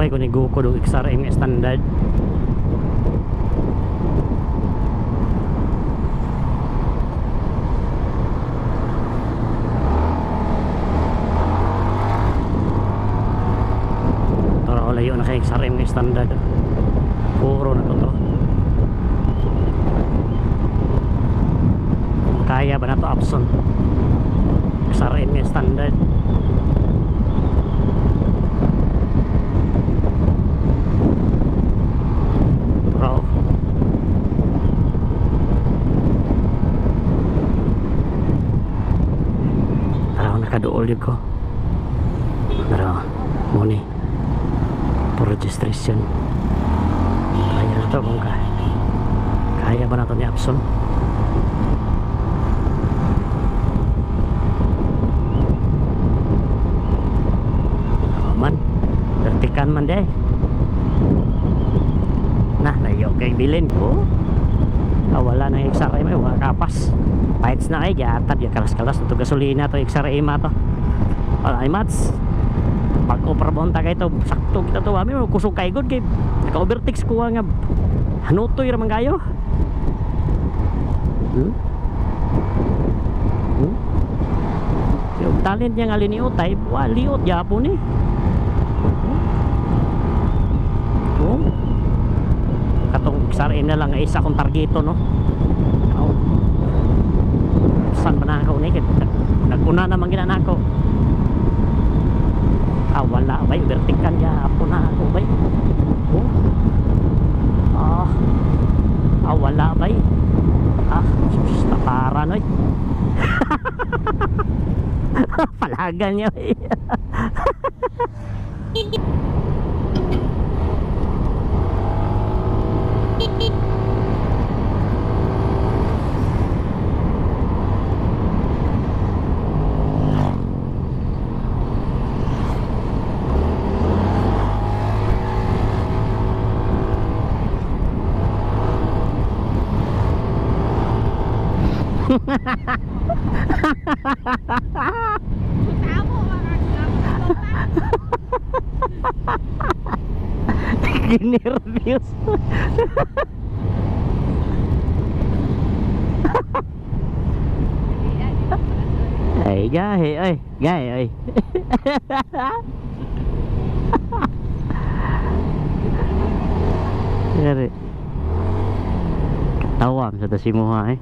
Kapoy ko ni Goku og XRM nga standard. Tara, layo na kay XRM nga standard. Puro na to to. Kung kaya ba na to Abson? XRM nga standard. Bro. Tara, nakaduol yun ko. Tara, muni. For registration. Kaya na to kung kaya. Kaya ba na to ni Abson? Oh, man. Vertikan man de. Na, layo kay bilin ko. Ah, wala na yung XRM ay, wala kapas. Fights na ay, giatad, ya kalas-kalas ito gasolina to XRM to. Wala ay mats. Pag overbonta kay to, sakto kita to ami kusog kay good kay naka-overtakes ko nga hanutoy ra man kayo. Hmm? Hmm? Yung talent niya nga liniutay, wa liot yapon ni. Oh. Katong XRM na lang nga isa kong targeto no. Oh. Saan ba na ako ni? Naguna naman gina na ako. Ah, wala bay, vertical ya ako na ako bay. Oh. Ah. Ah, wala bay. Ah, sus, tapara noy. Palagan niya bay. Ginervyos. Ay, gahe, ay, gahe, ay. Gari. Katawa sa tasimuha eh.